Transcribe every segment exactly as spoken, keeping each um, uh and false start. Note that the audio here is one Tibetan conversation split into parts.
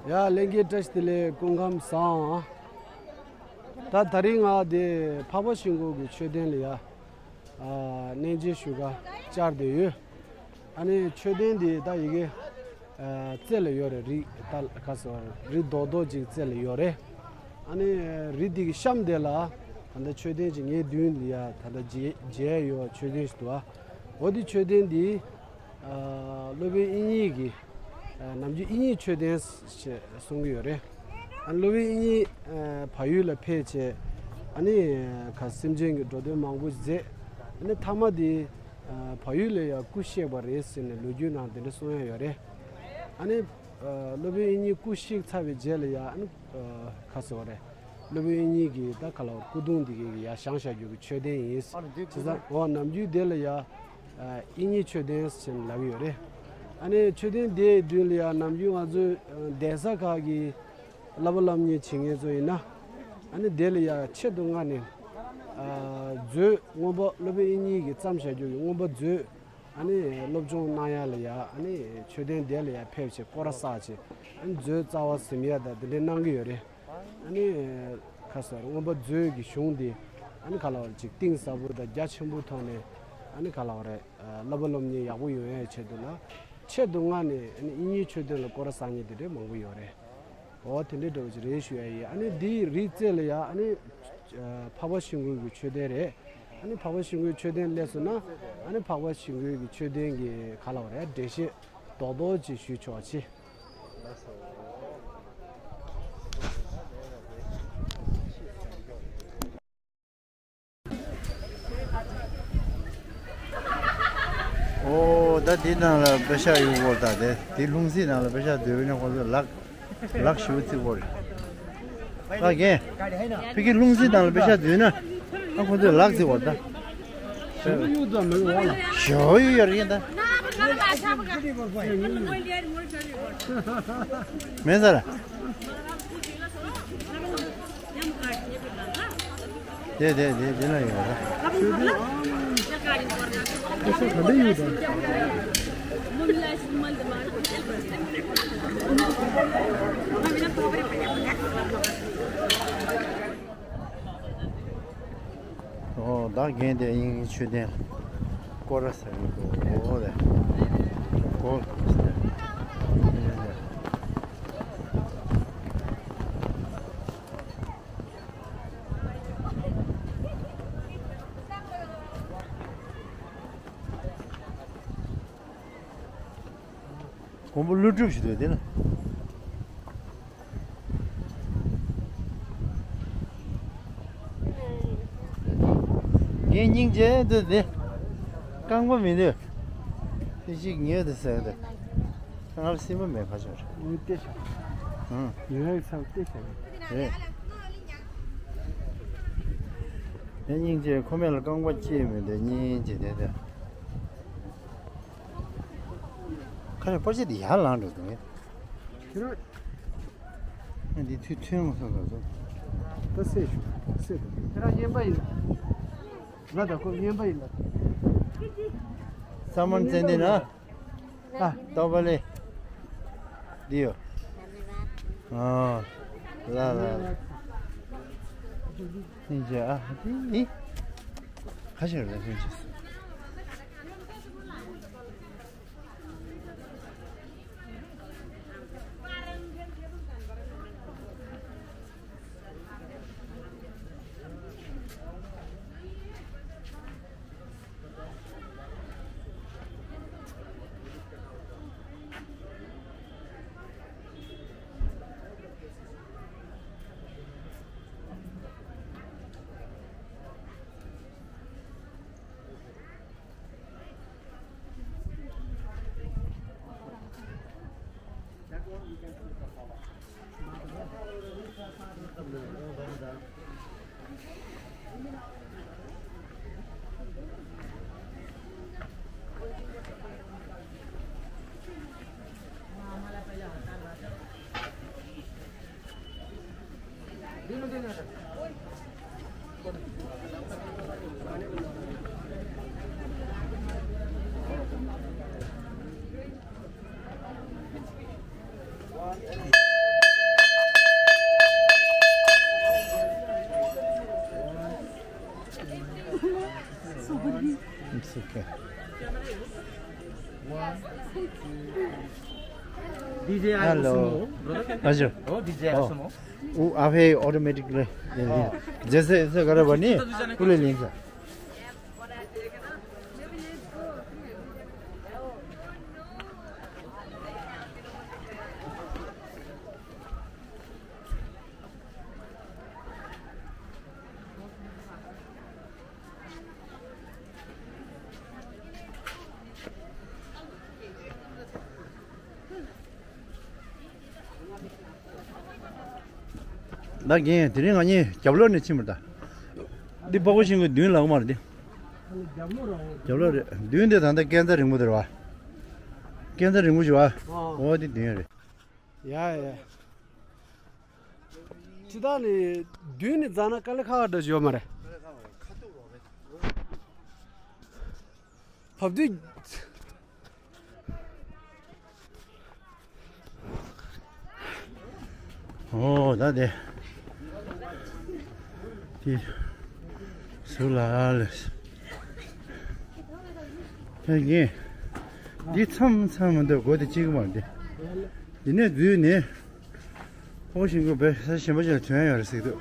ཡ། ལྷན་རྒྱས་བཀྲ་ཤིས་བདེ་ལེགས། སྐུ་ཁམས་བཟང་། ད་དེ་རིང་ང་དེ་འཕགས་པ་ཤིང་ཀུན་གྱི་མཆོད་རྟེན་ལ་ཡ། ཨ། གནས་མཇལ་ཞུ་ག་བཅར་བསྡད་ཡོད། ཨ་ནི་མཆོད་རྟེན་འདི་ད་ཡི་གེ་ཨ། རྩེ་ལ་ཡོད་རེད། རི་ད་ག་ཟེར་བ་རི་རྡོག་རྡོག་ཅིག་རྩེ་ལ་ཡོད་རེད། ཨ་ནི་རི་འདི་གི་གཤམ་དེ་ལ་ད་ལྟ་མཆོད་རྟེན་ཅིག་ངའི་མདུན་ལ་ཡ་ད་ལྟ་མཇལ་མཇལ་ཡོད་པ་མཆོད་རྟེན་ཞིག་འདུག་ཨ། འོ་དེ་མཆོད་རྟེན་འདི་ཨ། སློབ་དཔོན་དབྱིག་གཉེན་གྱི་ཨ། ནམ་རྒྱུན་དབྱིག་གཉེན་མཆོད་རྟེན་ཞེས་གསུང་གི་ཡོད་རེད། ཨ། སློབ་དཔོན་དབྱིག་གཉེན་ཨ། བལ་ཡུལ་ལ་ཕེབས་བྱས། ཨ་ནི་ཁ་སེམས་ཅན་གྱི་འགྲོ་དོན་མང་པོ་མཛད། ཨ་ནི་མཐའ་མ་དེ་ཨ། བལ་ཡུལ་ལ་ཡང་སྐུ་གཤེགས་པ་རེད་ཟེར་ནས་ལོ་རྒྱུས་ནང་དེ་འདྲ་གསུང་ཡ་ཡོད་རེད། ཨ་ནི་ཨ། སློབ་དཔོན་དབྱིག་གཉེན་སྐུ་གཤེགས་ཚར་བའི་རྗེས་ལ་ཡང་ཨ་ནི་ཨ། ག་ཟེར་བ་རེད། སློབ་དཔོན་དབྱིག་གཉེན་གྱི་ད་ག་ལ་བར་སྐུ་གདུང་འདི་གའི་ཡར་བཞེངས་བཞག་རྒྱུ་གི་མཆོད་རྟེན་ཡིན། ཨ་ནི་འདི་བྱས་ཙང་འོ་ནམ་རྒྱུན་དེ་ལ་ཡ་ཨ། དབྱིག་གཉེན་མཆོད་རྟེན་ཟེར་ནས་ལབ་ཀྱི་ཡོད་རེད། ཨ་ནི་མཆོད་རྟེན་དེའི་མདུན་ལ་ཡ་ནམ་རྒྱུན་ང་ཚོའི་གདན་ས་ཁག་གི་བསླབ་པ་སློབ་གཉེར་བྱེད་མཁན་ཚོ་ཡིན་ན། ཨ་ནི་དེ་ལ་ཡ་ཆེད་དུ་མངགས་ནས་ཨ། མཛོད་མངོན་པ་སློབ་དཔོན་དབྱིག་གཉེན་གྱིས་བརྩམས་བཞག་རྒྱུ་གི་མངོན་པ་མཛོད། ཨ་ནི་སློབ་སྦྱོང་གནང་ཡ་ལ་ཡ། ཨ་ནི་མཆོད་རྟེན་དེ་ལ་ཡ་ཕེབས་བྱས་སྐོར་ར་བསགས་བྱས། ཨ་ནི་མཛོད་རྩ་བ་ཟིན་ཡ་དང་དེ་འདྲའི་གནང་གི་ཡོད་རེད། ཨ་ནི་ཁ་སང་མངོན་པ་མཛོད་ཀྱི་གཞུང་དེ་ཨ་ནི་ག་ལ་བར་ཅིག་གཏིང་ཟབ་པོ་དང་རྒྱ་ཆེན་པོའི་ཐོག་ནས་ཨ་ནི་ག་ལ་བར་བསླབ་པ་སློབ་གཉེར་ཡག་པོ་ཡོང་ཡའི་ཆེད་དུ་ལ་ཆེད་དུ་མངགས་ནས། ཨ་ནི་དབྱིག་གཉེན་མཆོད་རྟེན་ལ་སྐོར་ར་བསགས་མཁན་དེ་འདྲའི་མང་པོ་ཡོད་རེད། འོ་དེ་འདྲའི་འདྲ་བོ་ཅིག་རེད་ཞུ་ཡ་ཡིན། ཨ་ནི་འདིའི་རི་རྩེ་ལ་ཡ་ཨ་ནི་འཕགས་པ་ཤིང་ཀུན་གྱི་མཆོད་རྟེན་རེད། ཨ་ནི་འཕགས་པ་ཤིང་ཀུན་མཆོད་རྟེན་སླེབས་སོང་ན་ཨ་ནི་འཕགས་པ་ཤིང་ཀུན་གྱི་མཆོད་རྟེན་གྱི་ག་ལ་བ་རེད། འགྲེལ་བཤད་རྡོག་རྡོག་ཅིག་ཞུས་ཆོག་ཅི། ཨོ། ད་འདི་ནང་ལ་པེ་ཤག་གཡུག་དགོས། ད་དེ་འདི་ལྷུང་བཟེད་ནང་ལ་པེ་ཤག་སྡོད་ན་ཁོ་ཚོ་ལག་ལག་ཞུ་ཚིག་བོར། ད་རྒན། ཕ་གི་ལྷུང་བཟེད་ནང་ལ་པེ་ཤག་སྡོད་ན་ཨ་ཁོ་ཚོ་ལག་ཚིག་བོར་ད། ཞོ་ཡོད་ཡོད་རེད་ད། མེད་ཟེར། དེ་དེ་དེ་དེ་ན་ཡོད་རེད། ཨོ། ད་རྒན་དེ་དབྱིག་གཉེན་མཆོད་རྟེན་སྐོར་ར་ཟེར་གྱི་འདུག་ཨོ་ལེ། སྐོར། མགོན་པོ་ཀླུ་སྒྲུབ་ཞིག་འདུག་དེ་ན། ངས་སྙིང་རྗེ་འདུག་དེ། རྐང་པ་མི་འདུག་དེ་ཞིག་ཉོས་དེ་ཟེར་དེ། རྐང་པ་སྲིན་པོ་མེད་ཁ་ཆོར། ངས་བལྟས་ཤག་ཨང་། ཉོ་ཡག་ཚབ་བལྟས་ཤག་རེད། ངས་སྙིང་རྗེ་ཁོ་མེད་ལ་རྐང་པ་སྐྱེས་མི་འདུག་སྙིང་རྗེ་དེ་དེ། ཁ་ཤས་པར་ཆས་འདི་ཡར་ལངས་འགྲོ་འདུག་ངས། ཁྱེད་རང་། ཨ་འདི་ཐུ་ཐུན་མ་སོང་ཙང་སོང་། ད་སེ་ཞུ་སེ་འདུག་ཁྱེད་རང་རྔན་པ་ཡིན། ང་དང་ཁོ་རྔན་པ་ཡིན་ལ། ས་མར་ཙན་དན་ན། ཨ་ཏོ་པ་ལེ། འདི་ཡོ། ཨ། ལ་ལ་ལ། སྙིང་རྗེ་ཨ་འདི་ནི། ཁ་ཤས་རེད་སྙིང་རྗེ། D J I Hello. Osumo, brother. हजुर। Oh, D J I Osumo. ऊ आफै automatically. Oh. जैसे जैसे गरेर भने उसले लिन्छ। ད་རྒན། དེ་རིང་ང་གཉིས་རྒྱབ་ལོགས་ནས་ཕྱིན་པ་རེད་ད། འདི་ཕག་པ་ཤིང་ཀུན་མདུན་ལ་ཡོད་མ་རེད་འདི། རྒྱབ་ལོགས་རེད། མདུན་དེ་ད་ལྟ་སྐས་འཛེག་རིང་པོ་དེ་རེད་བ། སྐས་འཛེག་རིང་པོ་ཞིག་བ། ཨོ། འོ་དེ་མདུན་རེད། ཡ་ཡ། ཅི་ད་ནི་མདུན་ནས་འཛེགས་ན་དཀའ་ལས་ཁག་པ་འདྲ་ཞིག་ཡོད་མ་རེད། བབས་དུས། ཨོ་ད་དེ། དེ། ཟུར་ལ་ལས། ཕ་གི། འདི་མཚམས་མཚམས་མི་འདུག་སྒོ་དེ་གཅིག་མ་འདི། འདི་ནས་འཛུལ་ནས། ཕག་པ་ཤིང་ཀུན་བས་ས་གཞན་པ་ཅིག་ལ་ཐོན་ཡོད་རེད་ཟེར་གྱི་འདུག་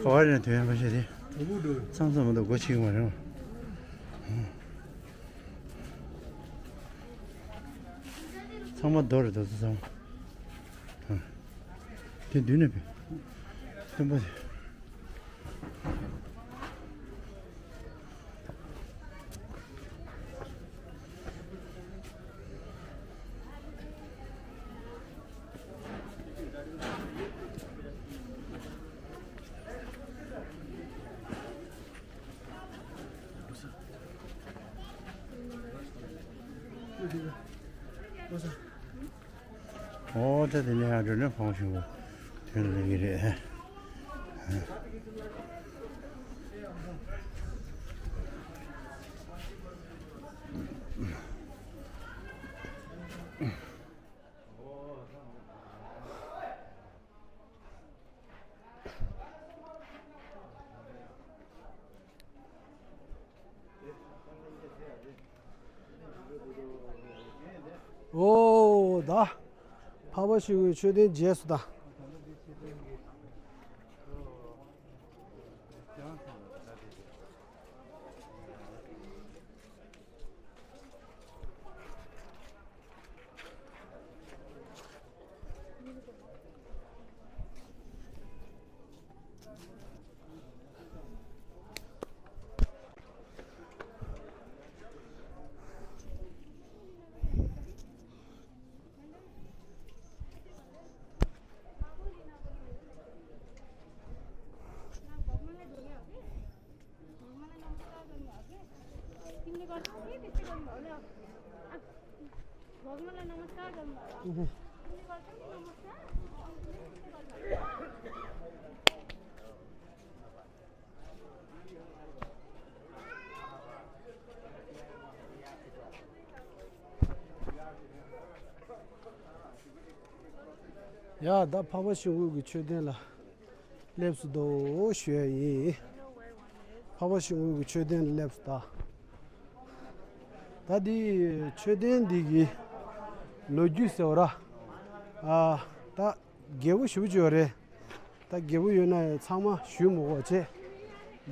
ག་བ་རེ་ནས་ཐོན་ཡོད་མ་ཤེས་ཏེ། མཚམས་མཚམས་མ་གཏོགས་སྒོ་ཕྱེ་གི་མ་རེད། ཚང་མ་རྡོ་རེད་དོ་ཚོ་ཚང་མ། དེ་མདུན་ནས་བས། སྟོན་པ་དེ། ཨོ་ད་དེ་ནས་ཡར་འགྲོ་ན་ཕག་པ་ཤིང་ཀུན་ཐོན་སླེབས་ཀྱི་རེད། ཨོ་ད། ཕག་པ་ཤིང་ཀུན་མཆོད་རྟེན་མཇལ་སོང་ད། ཡ་ད་ཕག་པ་ཤིང་ཀུན་གྱི་མཆོད་རྟེན་ལ་སླེབས་སོང་དོ་ཞུ་ཡ་ཡིན། ཕག་པ་ཤིང་ཀུན་གྱི་མཆོད་རྟེན་ལ་སླེབས་སོང་ད། ད་འདི་མཆོད་རྟེན་འདི་གི་ལོ་རྒྱུས་ཟེར་བ་ར། ཨ་ད་རྒྱས་པོ་ཞེ་པོ་ཅིག་ཡོད་རེད། ད་རྒྱས་པོ་ཡོད་ན་ཡང་ཚང་མ་ཞུ་མི་དགོས་བྱས།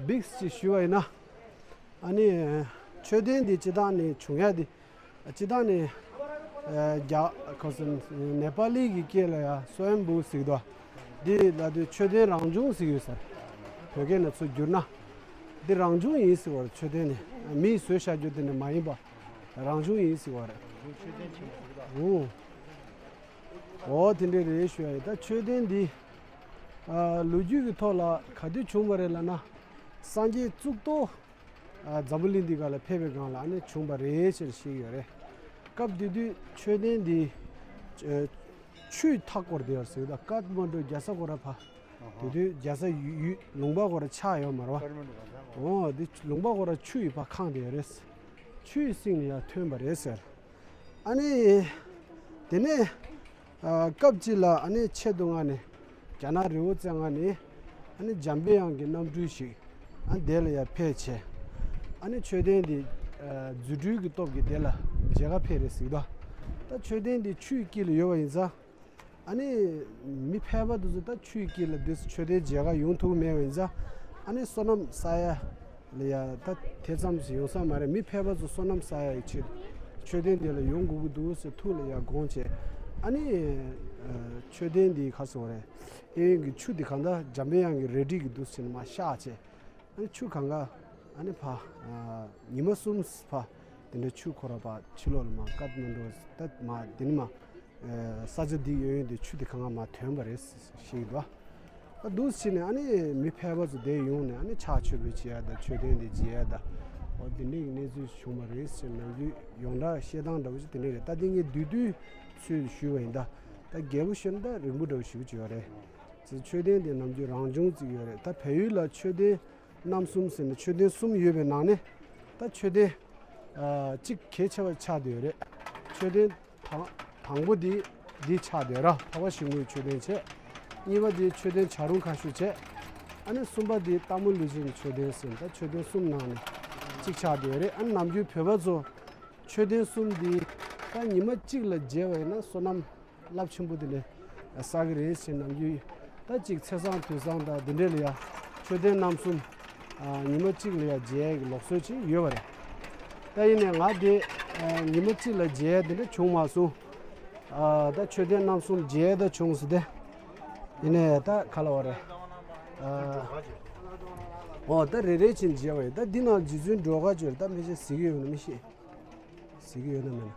བིགས་ཅིག་ཞུ་བ་ཡིན་ན། ཨ་ནི། མཆོད་རྟེན་འདི་སྤྱི་བཏང་ནས་བྱུང་ཡ་འདི། སྤྱི་བཏང་ནས། རྒྱ། ཁོ་ཚོ་ནེ་པ་ལི་གི་སྐད་ལ་ཡ་སོ་ཡམ་བུ་ཟེར་གི་འདུག་འདི་ལ་དུས་མཆོད་རྟེན་རང་བྱུང་ཟེར་གི་ཡོད་ས་རེད། བོད་སྐད་ནང་ཚུར་བསྒྱུར་ན། འདི་རང་བྱུང་ཡིན་ཟེར་བ་རེད། མཆོད་རྟེན་ནི་མིས་བཟོས་བཞག་རྒྱུ་དེ་འདྲ་མ་ཡིན་པ། རང་བྱུང་ཡིན་ཟེར་བ་རེད། འོ། འོ་དེ་འདྲ་རེད་ཞུ་ཡ་ཡིན། ད་མཆོད་རྟེན་འདི། ལོ་རྒྱུས་ཀྱི་ཐོག་ལ་ག་དུས་བྱུང་བ་རེད་ལབ་ན། སངས་རྒྱས་གཙུག་ཏོར། འཛམ་བུ་གླིང་འདི་ག་ལ་ཕེབས་པའི་སྒང་ལ་ཨ་ནི་བྱུང་བ་རེད་ཅེས་བཤད་ཡོད་རེད། སྐབས་དེ་དུས་མཆོད་རྟེན་འདི། ཆུའི་མཐའ་སྐོར་དེ་ཡོད་ཟེར་ད་ཀཏ་མན་ཌུ་རྒྱལ་ས་སྐོར་ར་ཕ། དེ་དུས་རྒྱལ་ས་ཡུལ་ལུང་པ་སྐོར་ར་ཆགས་ཡོད་མ་རེད་བ། འོ་འདི་ལུང་པ་སྐོར་ར་ཆུ་ཡིས་ཕ་ཁེངས་དེ་ཡོད་རེད། ཆུ་ཡི་གསེང་ལ་ཡར་ཐོན་པ་རེད་ཟེར། ཨ་ནི། དེ་ནས། སྐབས་གཅིག་ལ་ཨ་ནི་ཆེད་དུ་མངགས་ནས། རྒྱ་ནག་རི་བོ་རྩེ་ལྔ་ནས། ཨ་ནི་འཇམ་པའི་དབྱངས་ཀྱི་རྣམ་སྤྲུལ་ཞིག་ཨ་ནི་དེ་ལ་ཡར་ཕེབས་བྱས། ཨ་ནི་མཆོད་རྟེན་འདི། རྫུ་འཕྲུལ་གྱི་སྟོབས་ཀྱིས་དེ་ལ་མཇལ་ཁ་ཕེབས་རེད་ཟེར་གི་འདུག་ད་མཆོད་རྟེན་འདི་ཆུའི་དཀྱིལ་ལ་ཡོད་པ་ཡིན་ཙང་། ཨ་ནི་མི་ཕལ་པ་དེ་ཚོ་ད་ཆུའི་དཀྱིལ་ལ་འདི་མཆོད་རྟེན་མཇལ་ཁ་ཡོང་ཐུབ་མེད་པ་ཡིན་ཙང་། ཨ་ནི་སོ་ནམ་ས་ཡ་ལ་ཡ་ད་དེ་ཙམ་ཞིག་ཡོང་ས་མ་རེད། མི་ཕལ་པ་ཚོ་སོ་ནམ་ས་ཡ་ཡི་ཆེད་དུ་མཆོད་རྟེན་འདི་ལ་ཡོང་དགོས་ཀྱི་འདུག་ཟེར་ཐུགས་ལ་ཡ་དགོངས་བྱས། ཨ་ནི་མཆོད་རྟེན་འདི་ག་སོང་རེད། གཡས་གཡོན་གྱི་ཆུ་འདི་གང་ལྟར་འཇམ་པའི་དབྱངས་ཀྱི་རལ་གྲི་གིས་འདུག་ཟེར་ནས་མར་བཤགས་བྱས། ཨ་ནི་ཆུ་གང་ག་ཨ་ནི་ཕ་ཉི་མ་གསུམ་ཕ་དེ་འདྲ་ཆུ་ཁོ་ར་ཕ་ཕྱི་ལོགས་ལ་མར་ཀཏ་མན་ཌུ་ད་མ་དེ་ནི་མ་ས་ཆ་འདི་གཡས་གཡོན་དེ་ཆུ་དེ་གང་ག་མར་ཐོན་པ་རེད་ཞེས་འདུག་ཨ་འདུག་ཕྱིན་ནས་ཨ་ནི་མི་ཕལ་པ་ཚོ་དེ་ཡོང་ནས་ཨ་ནི་ཕྱག་མཆོད་འབུལ་བྱེད་ཡ་དང་མཆོད་རྟེན་དེ་མཇལ་ཡ་དང་། འོ་དེ་འདྲའི་གནས་ཚུལ་བྱུང་བ་རེད་ཟེར་ནམ་རྒྱུན་ཡོངས་གྲགས་བཤད་སྟངས་འདྲ་བོ་ཞིག་དེ་འདྲ་རེད། ད་དེ་ངས་བསྡུས་བསྡུས་ཚུལ་ཞུས་པ་ཡིན། ད་ད་རྒྱས་པོ་ཤོད་ན་ད་རིང་པོ་འདྲ་བོ་ཞིག་བྱེད་ཡོད་རེད། ཅེས་མཆོད་རྟེན་དེ་ནམ་རྒྱུན་རང་བྱུང་བརྩིགས་ཡོད་རེད། ད་བལ་ཡུལ་ལ་མཆོད་རྟེན་རྣམ་གསུམ་ཟེར་ནས་མཆོད་རྟེན་གསུམ་ཡོད་པའི་ནང་ནས་ད་མཆོད་རྟེན་ཨ་གཅིག་གལ་ཆེ་བ་ཆགས་བསྡད་ཡོད་རེད། མཆོད་རྟེན་དང་དང་པོ་དེ་འདི་ཆགས་བསྡད་ར། འཕགས་པ་ཤིང་ཀུན་མཆོད་རྟེན་བྱས། གཉིས་པ་དེ་མཆོད་རྟེན་བྱ་རུང་ཁ་ཤོར་བྱས། ཨ་ནི་གསུམ་པ་དེ་སྟག་མོ་ལུས་སྦྱིན་མཆོད་རྟེན་ཟེར་ནས་ད་མཆོད་རྟེན་གསུམ་ནང་ནས་གཅིག་ཆགས་བསྡད་ཡོད་རེད། ཨ་ནི་ནམ་རྒྱུན་བོད་པ་ཚོ་མཆོད་རྟེན་གསུམ་འདི་ད་ཉི་མ་གཅིག་ལ་མཇལ་བ་ཡིན་ན་བསོད་ནམས་རླབས་ཆེན་པོ་དེ་འདྲ་བསགས་ཀྱི་རེད་ཟེར་ནམ་རྒྱུན་ད་གཅིག་ཚེས་བཟང་དུས་བཟང་དང་དེ་འདྲ་ལ་ཡ་མཆོད་རྟེན་རྣམ་གསུམ་ཨ་ཉི་མ་གཅིག་ལ་ཡ་མཇལ་ཡག་གི་ལུགས་སྲོལ་ཅིག་ཡོད་པ་རེད། ད་ཡིན་ནའི་ང་དེ་ཨ་ཉི་མ་གཅིག་ལ་མཇལ་ཡག་དེ་འདྲ་བྱུང་མ་སོང་། ཨ་ད་མཆོད་རྟེན་རྣམ་གསུམ་མཇལ་ཡག་ད་བྱུང་ཟེར་ཏེ། ཡིན་ནའི་ད་ག་ལ་བ་རེད། ཨ་འོ་ད་རེ་རེ་བཞིན་མཇལ་བ་ཡིན། ད་འདི་ནང་རྗེ་བཙུན་སྒྲོལ་དཀར་ཅིག་ཡོད་རེད། ད་མི་ཤེས་གཟིགས་ཀྱི་ཡོད་ན་མི་ཤེས། གཟིགས་ཀྱི་ཡོད་ན་མེད་ན།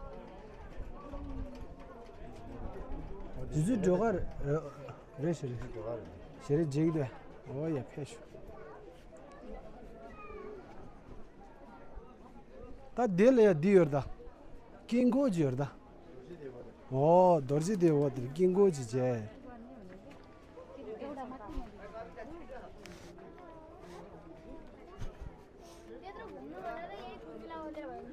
རྗེ་བཙུན་སྒྲོལ་དཀར་རེད། རེད་ཞེས་རེད། ཞེས་རེད་མཇལ་གྱི་འདུག་ཨོ་ཡ་ཕེབས་ཤོག་ད་དེ་ལ་ཡ་འདི་ཡོད་རེད་ད། དཀྱིལ་འཁོར་ཅིག་ཡོད་རེད་ད། ཨོ་རྡོ་རྗེ་གདན་འོག་དེར་དཀྱིལ་འཁོར་ཅིག་བྱས།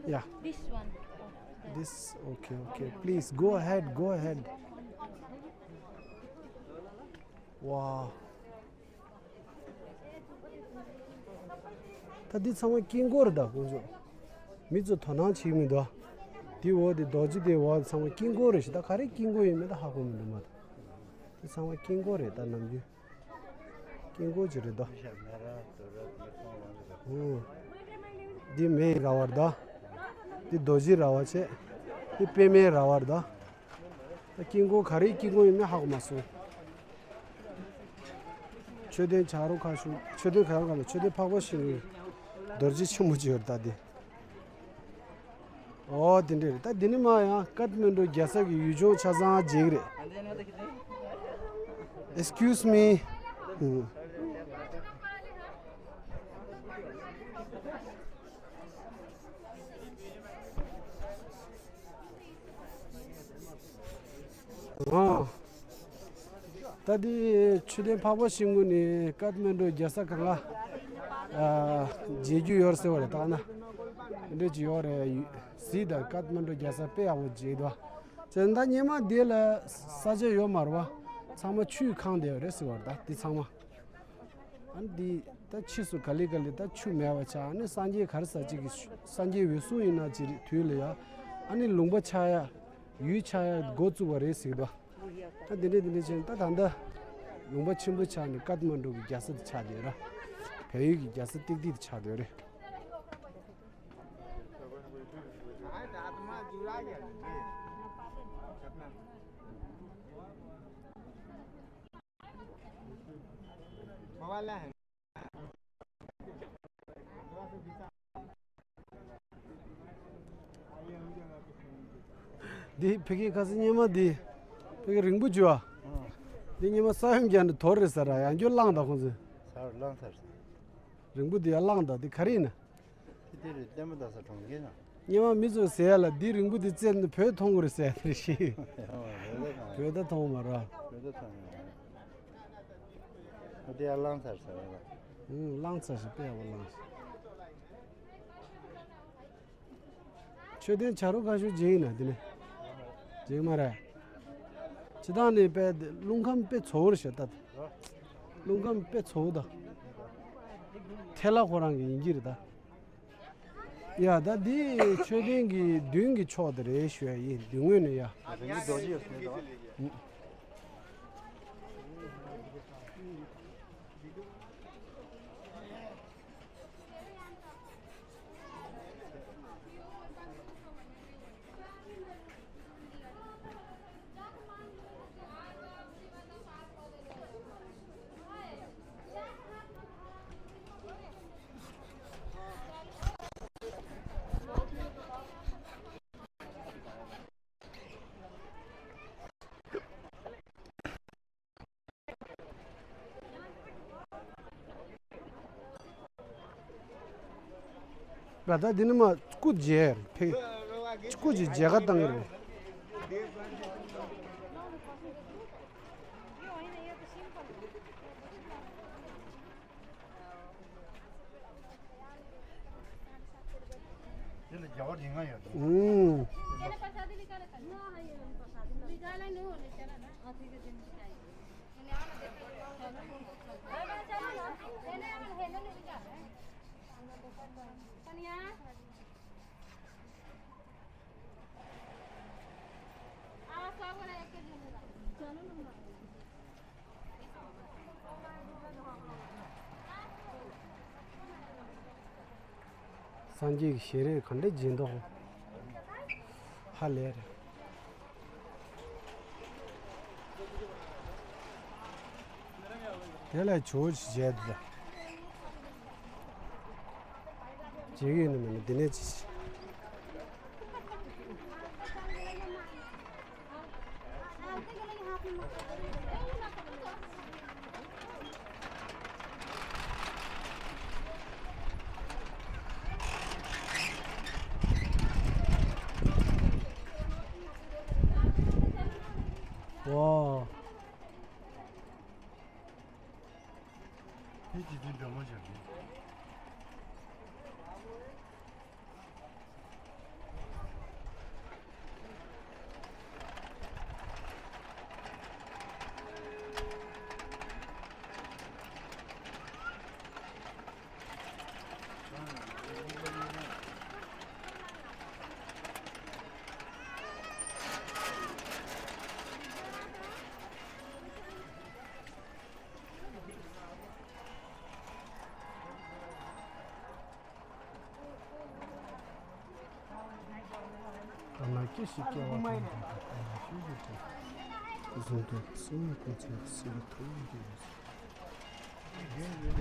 Yeah. This one. Oh, the This, okay, okay. Please go ahead, go ahead. Wow. ད་འདི་ཚང་མ་དཀྱིལ་འཁོར་རེད་ད་དཀོན་མཆོག་མི་ཚོ་དོ་སྣང་བྱེད་ཀྱི་མི་འདུག་དེ་འོག་དེ་རྡོ་རྗེ་གདན་འོག་ཚང་མ་དཀྱིལ་འཁོར་རེད་ཤག་ད་ག་རེ་དཀྱིལ་འཁོར་ཡིན་མིན་ད་ཧ་གོ་མི་འདུག་མ་གཏོགས། འདི་ཚང་མ་དཀྱིལ་འཁོར་རེད་ད་ནམ་རྒྱུན། དཀྱིལ་འཁོར་ཅིག་རེད་དོ། ཨོ། འདི་མེའི་ར་བ་རེད་དོ། འདི་རྡོ་རྗེའི་ར་བ་བྱས། འདི་པདྨའི་ར་བ་རེད་དོ། ད་དཀྱིལ་འཁོར་ག་རེའི་དཀྱིལ་འཁོར་ཡིན་མིན་ཧ་གོ་མ་སོང་། མཆོད་རྟེན་བྱ་རུང་ཁ་ཤོར། མཆོད་རྟེན་ག་རུང་ཁ་ལ་མཆོད་རྟེན་འཕགས་པ་ཤིང་ཀུན་རྡོ་རྗེ་ཆེན་པོ་ཅིག་ཡོད་རེད་ད་འདི། ཨོ་དེ་འདྲ་རེད། ད་འདི་ནི་མ་ཡང་ཀཏ་མན་ཌུ་རྒྱལ་ས་གི་ཡུལ་ལྗོངས་ཆ་ཚང་མཇལ་གི་རེད། Excuse me. ཨོ། ད་དེ་མཆོད་རྟེན་འཕགས་པ་ཤིང་ཀུན་ནི་ཀཏ་མན་ཌུ་རྒྱལ་ས་གང་ལ་ཨ་མཇལ་རྒྱུ་ཡོད་རེད་ཟེར་བ་རེད། ད་ན་འདི་འདྲ་ཅིག་ཡོད་རེད། གཟིགས་དང་ཀཏ་མན་ཌུ་རྒྱལ་ས་དཔེ་ཡག་པོ་མཇལ་འདུག་ཙེ་ད་སྙེ་མ་འདི་ལ་ས་ཆ་ཡོད་མ་རེད་བ། ཚང་མ་ཆུས་ཁེངས་བསྡད་ཡོད་རེད་ཟེར་བ་རེད། ད་འདི་ཚང་མ་ཨ་ནི་འདི་ད་ཕྱིས་སུ་ག་ལེ་ག་ལེ་ད་ཆུ་མེད་པ་ཆགས། ཨ་ནི་སངས་རྒྱས་ག་རེ་ཟ་ཅིག་གི་སངས་རྒྱས་འོད་སྲུང་ཡིན་ན་ཅིག་དུས་ལ་ཡ་ཨ་ནི་ལུང་པ་ཆགས་ཡ། ཡུལ་ཆགས་ཡ་འགོ་བཙུགས་པ་རེད་ཟེར་གི་འདུག་ད་འདི་འདྲས་འདི་འདྲས་བྱས་ད་ད་ལྟ་ལུང་པ་ཆེན་པོ་ཆགས་ནས་ཀཏ་མན་ཌུ་གི་རྒྱལ་ས་དེ་ཆགས་བསྡད་ར། བལ་ཡུལ་གྱི་རྒྱལ་ས་ཏིག་ཏིག་དེ་ཆགས་བསྡད་རེད། འདི་ཕ་གི་ཁ་སང་སྙེ་མ་འདི་ཕ་གི་རིང་པོ་བྱུང་བ། འདི་སྙེ་མ་ས་ཡོམ་བརྒྱབ་ནས་དོར་རེད་ཟེར་ར། ཡང་བསྐྱར་བླངས་དང་ཁོང་ཚོས། ཚར་བླངས་ཚར། རིང་པོ་འདི་ཡང་བླངས་དང་འདི་ག་རེ་ཡིན་ན། ཅི་དེ་རེད། ལྟད་མོ་ལྟ་ས་གྲོང་ཁྱེར་ན། སྙེ་མ་མི་ཚོས་ཟེར་ཡ་ལ་འདི་རིང་པོ་འདི་བཙལ་ནས་བོད་མཐོང་དགོས་རེད་ཟེར་ཡ་དེ་རེད་ཤི། བོད་ད་མཐོང་མ་ར། བོད་ད་མཐོང་མ་ར། ཨ་དེ་ཡར་བླངས་ཚར་ཟེར་བ་ལ། ཨུང་། བླངས་ཚར་ཞིག་དཔེ་ཡག་པོ་བླངས་ཤིག་མཆོད་རྟེན་བྱ་རུང་ཁ་ཤོར་མཇལ་ཡིན་ན་འདི་ནས། མཇལ་མ་རེད། སྤྱིར་བཏང་ནས་དཔེ་རླུང་ཁམས་དཔེ་ཚ་པོ་རེད་ཤག་ད། རླུང་ཁམས་དཔེ་ཚ་པོ་ད། ཐལ་བ་ཁོ་རང་གི་ཡིན་གྱི་རེད་ད། ཡ་ད་འདི་མཆོད་རྟེན་གྱི་མདུན་གྱི་ཕྱོགས་དེ་རེད་ཞུ་ཡ་ཡིན། མདུན་ངོས་ནས་ཡ། རང་གི་རྡོ་རྗེ་ཡོད་ཟེར་དང་། ང་ད་འདི་ནི་མ་སྐུ་མཇལ་ཕེ། སྐུ་ཅིག་མཇལ་ཁ་བཏང་གི་རེད། དེ་ལ་རྒྱ་བ་རིང་ང་ཡོད་དོ། ཨུམ། སངས་རྒྱས་ཀྱི་ཞལ་རས་ག་འདྲ་བརྗེད་མདོག་ཧ་ལས་རེད། དེ་ལ་ཇོ་བོ་ཅིག་མཇལ་འདུག་བརྗེད་ཀྱི་ཡོད་ནི་མིན་ན་འདི་ནས་ཅི་ཞིག་ཨོ། དེ་དེ་དུས་འདྲ་མོ་བྱ་གི། ད་ང་སྐད་ཞིག་སྐྱེ་བ་དང་། ཤུལ་བཞག་དང་། བཟུང་དུ་སྲིད་མ་ཀུན་ཚེ་སྲིད་པའི་ཐོག་ཡོད་ཀྱི་ཡོད།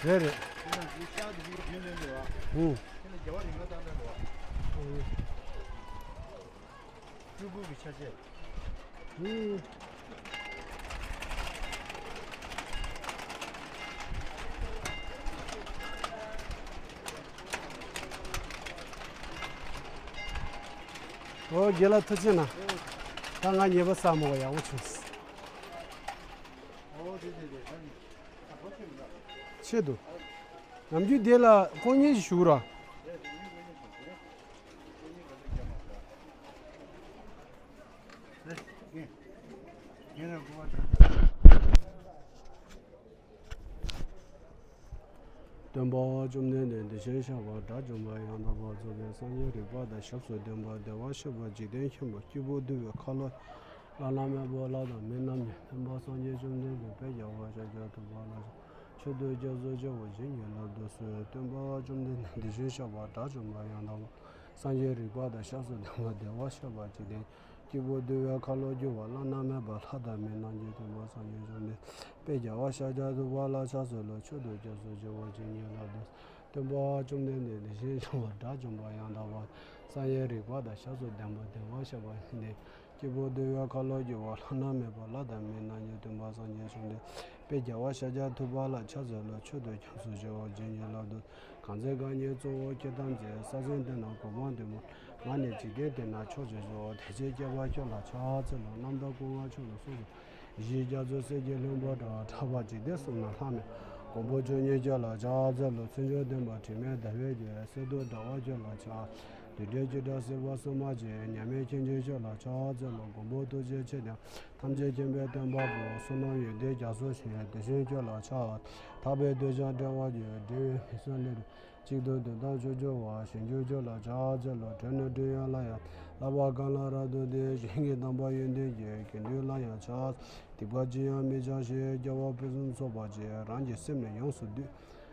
རེད་རེད། ཧུང་། སྤྲུལ་སྐུ་གི་ཆ་བྱད། ཧུང་། ཨོ་རྒན་ལགས་ཐུགས་རྗེ་གནང་། ད་ང་ཉེས་པ་བསགས་མ་དགོས། ཡག་པོ་བྱུང་། ཆེད་དུ། ནམ་རྒྱུན་དེ་ལ་དཀོན་གཉེར་ཞུ་ར། སྟོན་པ་བཅོམ་ལྡན་འདས་དེ་བཞིན་གཤེགས་པ་དགྲ་བཅོམ་པ་ཡང་དག་པར་རྫོགས་པའི་སངས་རྒྱས་རིག་པ་དང་ཞབས་སུ་ལྡན་པ་བདེ་བར་གཤེགས་པ་འཇིག་རྟེན་མཁྱེན་པ་སྐྱེས་བུ་འདུལ་བའི་ཁ་ལོ། བླ་ན་མེད་པ་ལྷ་དང་མི་རྣམས་ཀྱི། སྟོན་པ་སངས་རྒྱས་བཅོམ་ལྡན་འདས་དཔལ་རྒྱལ་བ་ཤཱཀྱ་ཐུབ་པ་ལ། མཆོད་བསྟོད་སྐྱབས་སུ་མཆིའོ་བྱིན་གྱིས་བརླབ་ཏུ་གསོལ། སྟོན་པ་བཅོམ་ལྡན་འདས་དེ་བཞིན་གཤེགས་པ་དགྲ་བཅོམ་པ་ཡང་དག་པར་སངས་རྒྱས་རིག་པ་དང་ཞབས་སུ་ལྡན་པ་བདེ་བར་གཤེགས་པ་འཇིག་རྟེན་སྐྱེས་བུ་འདུལ་བའི་ཁ་ལོ་སྒྱུར་བ། བླ་ན་མེད་པ་ལྷ་དང་མི་རྣམས་ཀྱི། སྟོན་པ་སངས་རྒྱས་བཅོམ་ལྡན་འདས་དཔལ་རྒྱལ་བ་ཤཱཀྱ་ཐུབ་པ་ལ་ཕྱག་འཚལ་ལོ། མཆོད་བསྟོད་སྐྱབས་སུ་མཆིའོ་བྱིན་གྱིས་བརླབ་ཏུ། སྟོན་པ་བཅོམ་ལྡན་འདས་དེ་བཞིན་གཤེགས་པ་དགྲ་བཅོམ་པ་ཡང་དག་པར་སངས་རྒྱས་རིག་པ་དང་ཞབས་སུ་ལྡན་པ་བདེ་བར་གཤེགས་པ་འཇིག་རྟེན་སྐྱེས་བུ་འདུལ་བའི་ཁ་ལོ་སྒྱུར་བ། བླ་ན་མེད་པ་ལྷ་དང་མི་རྣམས་ཀྱི། སྟོན་པ་སངས་རྒྱས་བཅོམ་ལྡན་འདས་དཔལ་རྒྱལ་བ་ཤཱཀྱ་ཐུབ་པ་ལ་ཕྱག་འཚལ་ལོ། མཆོད་བསྟོད་སྐྱབས་སུ་མཆིའོ་བྱིན་གྱིས་བརླབ་ཏུ། གང་ཚེ་རྐང་གཉིས་གཙོ་བོ་ཁྱོད་དང་མཛད། ས་སེང་འདི་ན་གོ་འཕང་བདེ་མོ། ང་ནི་འཇིག་རྟེན་འདི་ན་མཆོག་ཅེས་བྱ། དེ་ཕྱིར་བསྐལ་པ་ཁྱོད་ལ་ཕྱག་འཚལ་ལོ། རྣམ་དག་སྐུ་ལྔ་མཆོག་ལ་གསོལ་ཞིང་། གཞི་རྒྱ་མཚོ་གསེར་གྱི་ལྷུན་པོ་འདྲ། གྲགས་པ་འཇིག་རྟེན་གསུམ་ན་ལྷག་མེད། མགོན་པོ་བཅུ་གཉིས་ཁྱོད་ལ་ཕྱག་འཚལ་ལོ། མཚན་མཆོག་ལྡན་པ་དྲི་མེད་ཟླ་བའི་རྒྱན། གསེར་མདོག་འདྲ་བ་ཁྱོད་ལ་ཕྱག་རིགས་དྲེགས་ཀྱི་དགྲ་སྲིད་པ་སྲུང་མ་ཆེ། མཉམ་མེད་མཁྱེན་ཅིང་ཆོས་ལ་ཕྱག་འཚལ་ལོ། མགོན་པོ་ཐུགས་རྗེ་ཆེ་དང་། ཐམས་ཅད་མཁྱེན་པའི་སྟོན་པ་པོ། བསོད་ནམས་ཡོན་ཏན་རྒྱ་མཚོ་ཆེ། དེ་བཞིན་ཁྱོད་ལ་ཕྱག་འཚལ། ཐར་པའི་སྟོབས་ཀྱང་བསྐྲད་པར་བགྱི། འབྲིང་བའི་ལས་སུ་ལས་རུ། གཅིག་ཏུ་དོན་དམ་ཕྱོགས་བཅུར་བ། ཞིང་བཅུ་ཆོས་ལ་ཕྱག་འཚལ་ལོ། འགྲོ་ནས་འགྲོ་ཡང་ལ་ཡང་། བསླབ་པ་གང་ལ་རབ་ཏུ་བརྟེན། ཞིང་གི་དམ་པ་ཡོན་ཏན་གྱི། དགེ་འདུན་ལ་ཡང་ཕྱག་འཚལ། སྡིག་པ་ཅི་ཡང་མི་བྱ་ཞིང་། སྐྱེ་བ་ཕུན་སུམ་ཚོགས་པར་བྱེད། རང་གི་སེམས་ནི་ཡོངས་སུ་འདུལ།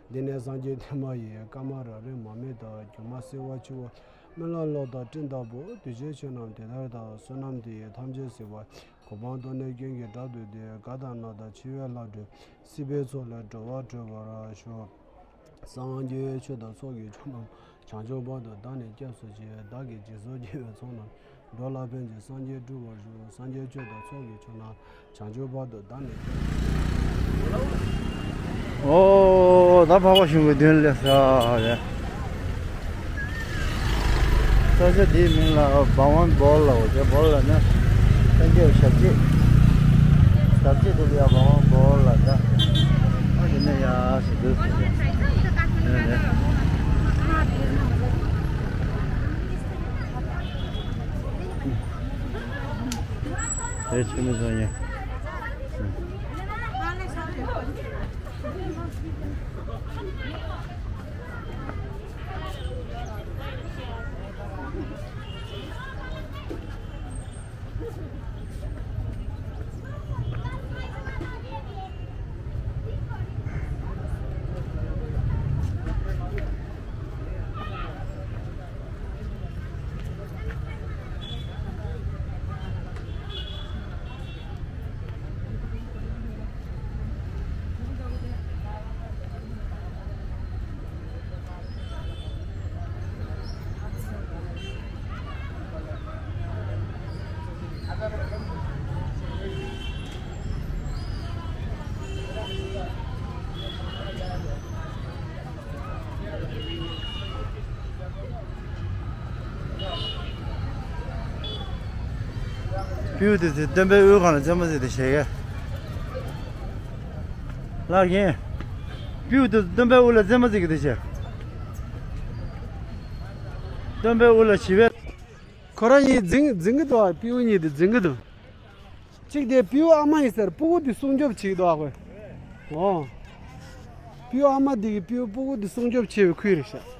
འདི་ནི་སངས་རྒྱས་བསྟན་པ་ཡི། བཀའ་མ་རབ་རིམ་མ་མེད་དང་། སྒྱུ་མ་བྱེ་བ་ཆུ་བོ། རྨི་ལམ་གློག་དང་སྤྲིན་ལྟ་བུ། གདུལ་བྱའི་ཆོས་རྣམས་དེ་ལྟར་བལྟ། བསོད་ནམས་དེ་ཡིས་ཐམས་ཅད་གཟིགས་པ། གོ་འཕང་ཐོབ་ནས་སྐྱོན་གྱིས་བྲལ་དུ་གསོལ། རྒ་དང་ན་དང་འཆི་བའི་ལྷ་བྲལ། སྲིད་པའི་མཚོ་ལས་འགྲོ་བ་སྒྲོལ་བར་ཤོག། སངས་རྒྱས་ཆོས་དང་ཚོགས་ཀྱི་མཆོག་རྣམས། བྱང་ཆུབ་བར་དུ་བདག་ནི་སྐྱབས་སུ་མཆི། བདག་གིས་སྦྱིན་སོགས་བགྱིས་པའི་ཚོགས་རྣམས། འགྲོ་ལ་ཕན་ཕྱིར་སངས་རྒྱས་འགྲུབ་པར་ཤོག། སངས་རྒྱས་ཆོས་དང་ཚོགས་ཀྱི་མཆོག་རྣམས། བྱང་ཆུབ་བར་དུ་བདག་ནི་སྐྱབས་སུ་མཆི། ཨོ། ད་འཕགས་པ་ཞིང་གི་མདུན་སླེབས་ས་རེད། ས་ཆ་འདིའི་མིང་ལ་བྷ་ཝན་བྷོལ་ལབ། འོ་དེ་བྷོལ་ལབ་ན་སངས་རྒྱས་ཞབས་རྗེས། ཞབས་རྗེས་དེ་ལ་ཡ་བྷ་ཝན་བྷོལ་ལབ་ད། ཨ་དེ་ནས་ཡ་ཞིག་འདུག་ཟེར་ཏེ། དེ་ཆུ་མིག་ཚང་ཡིན། སྤྲེའུ་དེ་ཚོས་སྟོན་པའི་དབུ་སྒང་ལ་རྩེད་མོ་རྩེ་དེ་བྱེད་ཀྱི། ལགས་ཡིན། སྤྲེའུ་དེ་ཚོས་སྟོན་པའི་དབུ་ལ་རྩེད་མོ་རྩེ་གི་དེ་བྱེད། སྟོན་པའི་དབུ་ལ་བྱིས་པའི། ཁོ་རང་གཉིས་འཛིང་འཛིང་གི་འདུག་ཨ། སྤྲེའུ་གཉིས་དེ་འཛིང་གི་འདུག་གཅིག་དེ་སྤྲེའུ་ཨ་མ་ཡིན་ཟེར། སྤུ་གུ་དེ་སྲུང་སྐྱོབ་བྱེད་ཀྱི་འདུག་ཨ་ཁོས། འོ། སྤྲེའུ་ཨ་མ་དེ་གིས་སྤྲེའུ་སྤུ་གུ་དེ་སྲུང་སྐྱོབ་བྱེད་པའི་ཁུལ་རེད་ཤག་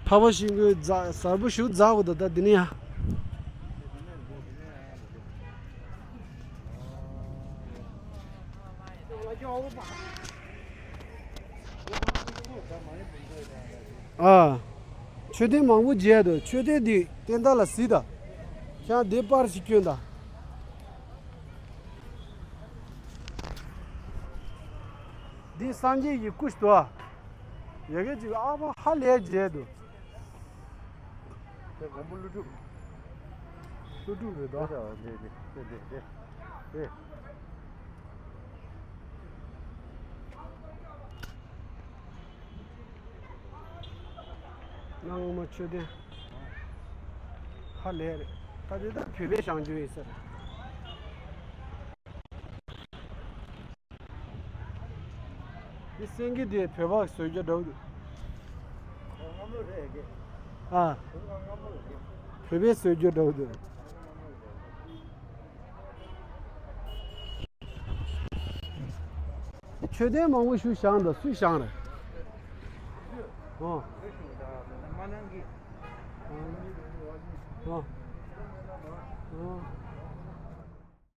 འཕགས་པ་ཤིང་ཀུན་གཟར་པོ་ཞིག་འཛག་འོང་ད། འདི་ནི་ཡང་། ཨ། མཆོད་རྟེན་མང་པོ་མཇལ་འདུག་མཆོད་རྟེན་འདི་སྟན་ཐོག་ལ་གཟིགས་དང་། ཁྱེད་རང་འདི་པར་ཞིག་སྐྱོན་དང་། འདི་སངས་རྒྱས་ཀྱི་སྐུ་ཞིག་འདུག་ཨ། ཡ་གི་ཅིག་ཨ་ཕ་ཧ་ལས་མཇལ་འདུག་དེ་མགོན་པོ་ཀླུ་སྒྲུབ། ཀླུ་སྒྲུབ་རེད་དོ། དེ་དེ་དེ་དེ་དེ། གནའ་སྔ་མོ་མཆོད་རྟེན་ཧ་ལས་རེད། ད་དེ་ད་བོད་པའི་བྱང་ཆུབ་ཡིན་ཟེར། འདི་སེང་གེ་དེ་བོད་པ་བཟོ་རྒྱུ་འདྲ་བོ་འདུག་ཨ། བོད་པའི་བཟོ་རྒྱུ་འདྲ་བོ་འདུག་མཆོད་རྟེན་མང་པོ་ཞིག་བཞེངས་འདུག་སུས་བཞེངས་རེད། ཨོ། ཨོ། ཨོ།